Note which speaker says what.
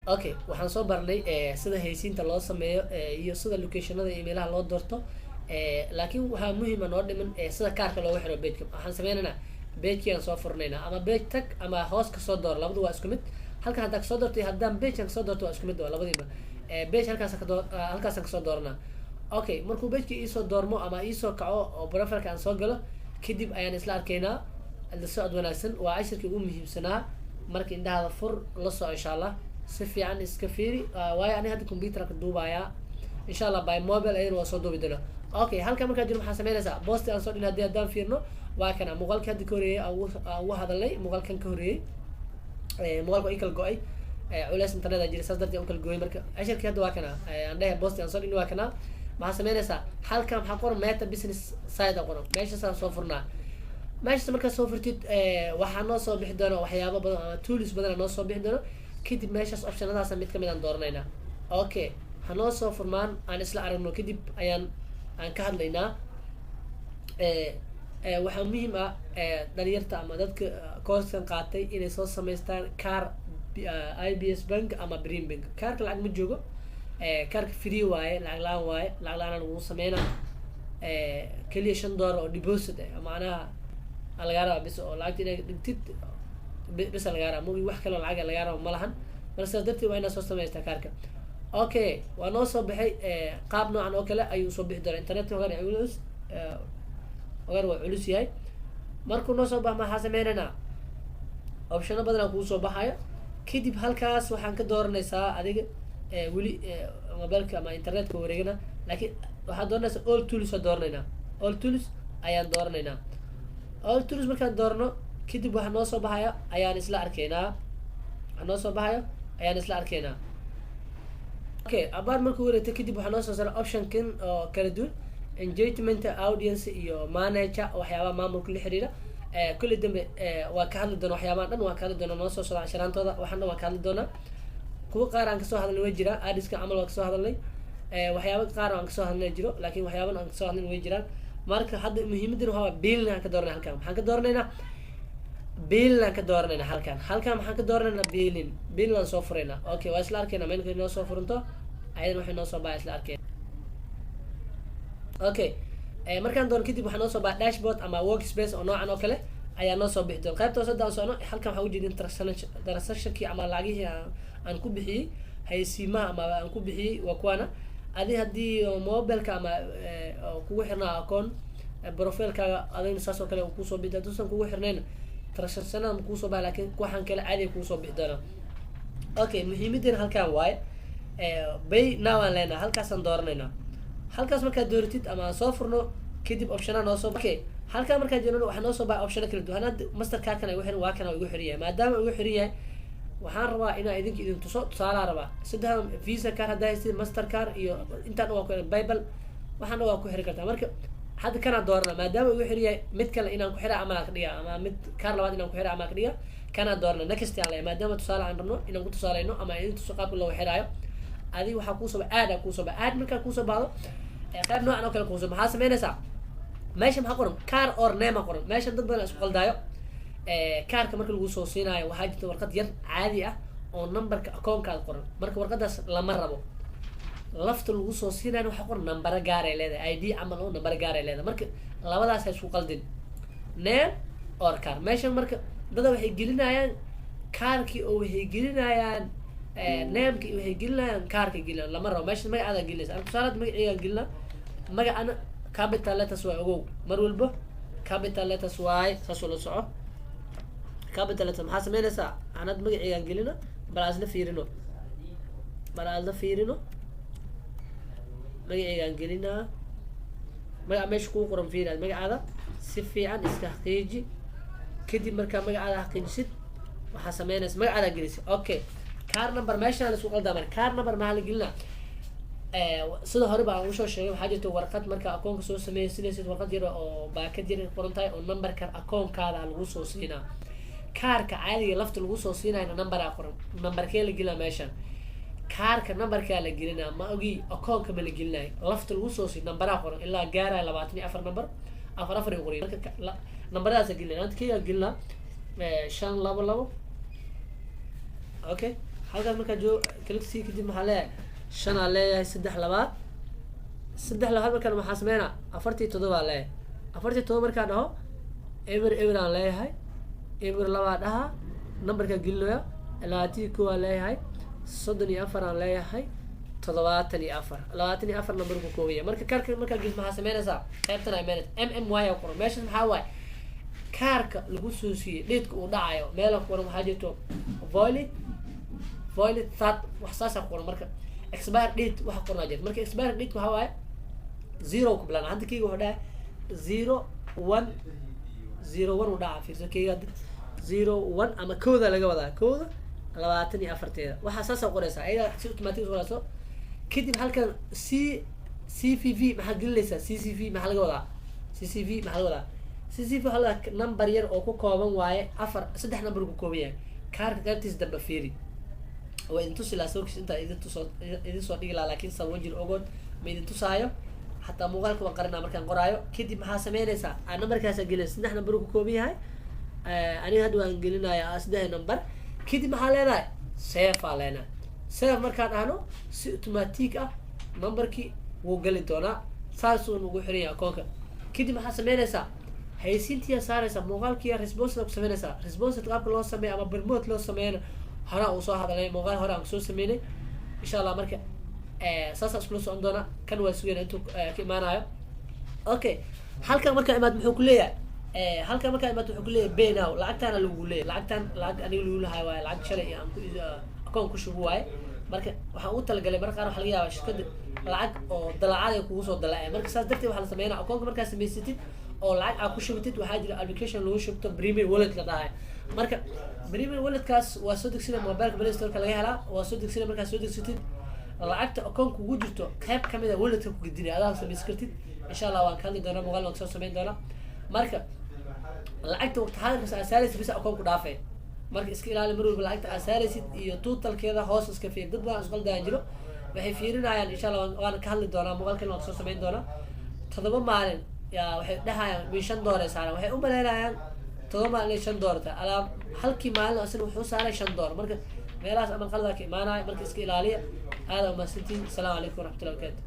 Speaker 1: Okay, waxaan soo barnay sida haysiinta loo sameeyo iyo sida locationada iyo meelaha loo doorto, laakiin waxaa muhiima noo dhiman sida kaarka loogu xiro pageka. Waxaan sameynaynaa pagekii aan soo furnaynaa, ama page tag ama hoos kasoo door, labadu waa isku mid. Halkan haddaa kasoo doorto iyo haddaan pagekan kasoo doorto waa isku mid, waa labadiiba page. Halkaas kadoo halkaasaan kasoo dooranaa. Okay, markuu pagekii iisoo doormo ama iisoo kaco oo profileka aan soo galo kadib ayaan isla arkaynaa. La socod wanaagsan, waa cashirkii ugu muhiimsanaa. Marka indhahaada fur, la soco insha Allah, si fiican iska fiiri, waayo ani hadda computerka duubayaa. Insha Allah by mobile ayadana waa soo duubi doonaa. Okay, halkan markaa jiro maxaa sameynaysaa? Posti aan soo dhigna haddii haddaan fiirno, waa kana muuqaalkii hadda ka horreeyay aan ugu hadalnay. Muuqaalkan ka horreeyay muuqaalka waa ii kala go-ay, culeys internet aa jira, saas darteed u kala gooyay. Marka cashirkii hadda waa kana aan dhahay posti aan soo dhigna waa kana. Maxaa sameynaysaa? Halkan maxaa qoran? Meta Business Site aa qoran. Meeshaasaan soo furnaa. Meeshaas markaad soo furtid, waxaa noo soo bixi doona waxyaabo badan ama tools badan aa noo soo bixi doono. Kadib meeshaas optionadaasa mid kamid aan dooranaynaa. Okay, ha noo soo furmaan, aan isla aragno, kadib ayaan aan ka hadlaynaa. Waxaa muhiim ah dhalinyarta ama dadka coursekan qaatay inay soo samaystaan car IBS Bank ama Premier Bank. Kaarka lacag ma joogo, kaarka free waaye, lacag la-aan waaye, lacag la-aan lagu sameynaa. Keliya $5 oo deposit ah macnaha aa lagaa rabaa bis, oo lacagta inaad dhigtid bisa lagaa rabaa, mogi wax kaloo lacag lagaa rabo ma lahan. Marka sidaas darteed waa inaad soo samaystaa kaarka. Okay, waa noo soo baxay. Qaab noocan oo kale ayuu soo bixi doonaa. Internetka hogaan culus, hogaan waa culus yahay. Markuu noo soo bax, maxaa sameynaynaa? Optiono badan aa kugu soo baxayo. Kadib halkaas waxaan ka dooranaysaa adiga weli mobileka ama internetka wareegana, laakiin waxaad dooranaysaa all tools. Waa dooranaynaa, all tools ayaan dooranaynaa. All tools markaan doorno kadib, waxa noo soo baxaya ayaan isla arkaynaa. Waxa noo soo baxayo ayaan isla arkaynaa. Okay, abaar markuu wareegto kadib, waxaa noo soo saaray optionkan oo kala duwan: engagement, audience iyo manager, waxyaabaha maamulka la xiriira. Kulli dambe waa ka hadli doona, waxyaabahan dhan waa ka hadli doona noo soo socda casharaantooda. Waxaan dhan waa ka hadli doonaa. Kuwa qaar aan kasoo hadalnay way jiraan, adska camal waa kasoo hadalnay. Waxyaaba qaar aan kasoo hadalnay jiro, laakiin waxyaaban aan kasoo hadlin way jiraan. Marka hadda muhiimadan waxaa waa billing aan ka dooranay. Halkan maxaan ka dooranaynaa? Billing aan ka dooranayna. Halkan maxaan ka dooranaynaa? Billing. Billing aan soo furaynaa. Okay, waa isla arkayna meelka noo soo furanto, ayadan waxay noo soo baa isla arkayna. Okay, markaan doono kadib, waxaa noo soo baa dashboard ama workspace oo noocan oo kale ayaa noo soo bixi doona. Qaybta hoose haddaan socno, halkan waxaa ujeedin transactionkii ama lacagihii aan ku bixiyey haysiimaha ama aan ku bixiyey waa kuwaana. Adi haddii mobileka ama kugu xirnaa account profilekaaga, adayna saas oo kale kusoo bixi. Haduusan kugu xirnayn, transactionada ma kuusoo baxa, laakiin waxaan kale caadiga kuusoo bixi doonaa. Okay, muhiimadeena halkan waaye. Pay now aan leenahay, halkaasaan dooranaynaa. Halkaas markaad dooratid ama aan soo furno kadib, optiona noo soo. Okay, halkaan markaan joogno, waxaa noo soo baxay optiona kala duwan. Hadda Mastercardkan igu xiran, waa kana igu xiran yahay. Maadaama igu xiran yahay, waxaan rabaa inaan idinka idin tuso. Tusaalaa rabaa saddexda: Visa card haddaa haystid, Mastercard iyo intaan dhan waa ku xiran, PayPal, waxaan dhan waa ku xiri kartaa. Marka hadda kanaan doorana maadaama igu xiran yahay. Mid kale inaan ku xira amal aan ka dhiga, ama mid kaar labaad inaan ku xira amal ka dhiga, kanaan doorana. Next aan leeyahay, maadaama tusaale aan rabno inaan ku tusaaleyno ama idin tuso qaabka loo xiraayo. Adiga waxaa kuusoo ba aad aa kuusoo ba aad. Markaa kuusoo baxdo qayb noocan oo kale kuusoo, maxaa sameynaysaa? Meesha maxaa qoran? Card or name aa qoran. Meeshan dad badan isku qaldaayo. Kaarka marka lagu soo siinaayo, waxaa jirta warqad yar caadi ah oo numberka akoonkaada qoran. Marka warqadaas lama rabo. Lafta lagu soo siinayo waxaa qoran nambaro gaaray leedahay, ID camal oo nambaro gaaray leedahay. Marka labadaas ha isku qaldin, name or card. Meeshan marka dada waxay gelinayaan kaarkii oo waxay gelinayaan nameki, waxay gelinayaan kaarka gelinayaan. Lama rabo. Meesha magacaada gelinaysa. Ana tusaale hadda magaceygaan gelina. Magacana capital letters waay, ogow, mar walba capital letters waay, saasoo la soco, capital letters. Maxaa sameynaysaa? Anad magaceygaan gelina. Bal aan isla fiirino, bal aan isla fiirino. Magaceygaan gelinaa. Magaca meesha kuu qoran fiiri. Magacaada si fiican iska xaqiiji. Kadib markaa magacaada xaqiijisid, waxaa sameynaysa magacaada gelisay. Okay, card number meeshaan la isku qaldaa. Marka card number maxaa la gelinaa? Sida hore baan usoo sheegay, waxaa jirta warqad marka akoonka soo sameysinaysid, warqad yar oo baakad yar qoran tahay oo numberka akoonkaada lagu soo siinaa. Kaarka caadiga lafta lagu soo siinayna numberaa qoran. Numberkee la gelinaa meeshan? Kaarka numberkaa la gelinaa, ma ogi akoonka ma la gelinayo. Lafta lagu soo siiy numberaa qoran ilaa gaaraya 24 number, afar afar ay qoriya. Marka numberadaasa gelinaya. Anta keygaa gelinaa, 522. Okay, Halkaas markaa joog, click sii. Kadib maxaa leeyahay? Shanaa leeyahay, saddex labaad, saddex labaad. Markaan maxaa sameynaa? 47 leeyahay. 47 markaan dhaho, eber eber aan leeyahay, eber labaa dhaha, numberkaa gelinaya. 21 aan leeyahay, 34 aan leeyahay, 74, 24 number ku koobaya. Marka kaarka markaa gelis, maxaa sameynaysaa? Qaybtan ay meenaysa MMY aa qoran meeshas. Maxaa waaye? Kaarka lagu soo siiyey dateka uu dhacayo meela ku qoran. Waxaa jirto valid that wax saasaa ku qoran. Marka expire date waxa qoranaa jirta. Marka expire date waxaa waaye zero ku bilaana. Hadda keyga wuxuu dhahay 01 01 uu dhaca. Fiirso keyga hadda, 01 ama kooda laga wadaa, kooda 24-teeda. Waxaa saasaa qoraysaa, ayadaa si automatic qorayso. Kadib halkan CCVV maxaa gelinaysaa? CCV maxaa laga wadaa? CCV maxaa laga wadaa? CCV waxaa laga wadaa number yar oo ku kooban waaye afar, saddex number ku kooban yahay. Kaarka qaybtiisa dambe fiiri. Waa idin tusi lahaa sawirkiis intaa idin tusoo, idin soo dhigi lahaa, laakiin sababo jir ogood ma idin tusaayo. Xataa muuqaalka waan qarinaa markaan qoraayo. Kadib maxaa sameynaysaa? Aa numberkaasaa gelinaysa. Saddex number uu ku kooban yahay. Aniga hadda waan gelinaya saddex number. Kadib maxaa leedahay? Save aa leenahay. Save markaan dhahno, si automatic ah numberkii wuu geli doonaa, saasuun ugu xiran yahay akoonka. Kadib maxaa sameynaysaa? Haysiintiyaa saaraysaa, muuqaalkiiya response ku sameynaysaa. Response qaabka loo sameeyo ama promote loo sameeyana horaa uu soo hadalay, muuqaal hore aan kusoo sameynay, insha Allah. Marka saasaa iskula socon doona. Kan waa sugayna intuu ka imaanayo. Okay, halkan markaa imaad muxuu ku leeyahay? Halkan markaa imaad wuxuu ku leeyahay "pay now". Lacagtaana lagu leeyahay. Lacagtan lacag aniga lagu lahaay waaye, lacag shalay aan ku akoon ku shubo waaye. Marka waxaan ugu talagalay, marka qaar waxaa laga yaabaa shirkada lacag oo dalacaad ay kugu soo dalaceen. Marka saas darteed waxaa la sameynaa, akoonka markaa samaysatid oo lacag aad ku shubatid, waxaa jira application lagu shubto, Premier Wallet la dhahay. Marka Premier Walletkaas waa soo degsina, mobileka Play Storeka laga helaa, waa soo degsina. Markaa soo degsatid, lacagta akoon kugu jirto qayb kamid a walletka ku gedinaya, adaa samaysan kartid. Insha Allah waan ka hadli doonaa, muuqaal waan kasoo sameyn doonaa. Marka lacagta waqti xaadirkaas aad saaraysid bisa akoon ku dhaafay. Marka iska ilaali mar walba lacagta aad saaraysid iyo totalkeeda hoos iska fiir. Dad badan isqaldayaan jiro, waxay fiirinayaan. Insha Allah waan ka hadli doonaa, muuqaalkan waan kasoo sameyn doonaa. 7 maalin yaa waxay dhahayaan min $5 ay saaraan. Waxay u malaynayaan 7 maalin inay $5 tahay. Alaa halkii maalin asina wuxuu saaray $5. Marka meelahaas ama qaldaa ka imaanaya. Marka iska ilaaliya. Aada umahadsantihin. Asalaamu calaykum waraxmatullahi wabarakatu.